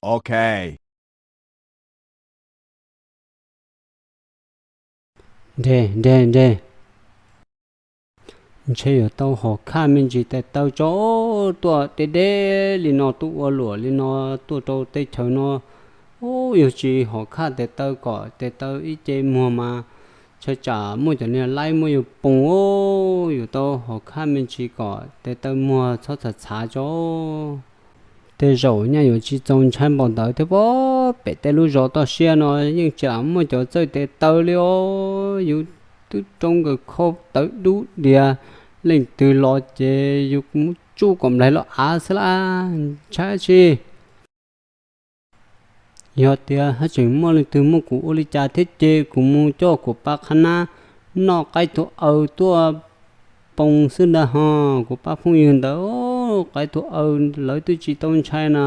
Ok. Ntshe, ntshe, ntshe, ntshe yuav tau hom khaj me ntsis tes taw tso, tuaj deb deb li no, tuaj ua luam li no, tuaj rau teb chaws no. Ub, yog tsis hom khaj tes taw kom tes taw ib ce muag mas, ntshai tsam muaj cov niag laib muab yus poo. Ub, yuav tau hom khaj me ntsis kom tes taw muag txhob txhav txhav tso. Tej zaum nyaj yuav tsis txaus ntshai npaum ntawd thiab pob. Pem tej lub zos toj siab no yeej tsis lam muaj cov txawj tes taw li os. Yus twb roob nkaws khau tawv dub diav, leej twg los ces yus muab tsuj kom nplaig los av xwb laj, ntshai tsis. Yog tias haj tseem muaj leej twg muab kuv ua li cas thiab ces kuv mus coj kuv pab qhab nab noj qaib tug aws tuaj poo xwb ntag ho. Kuv pab phooj ywg ntawd, qaib tug aws lawv twb tsis tau ntshai na.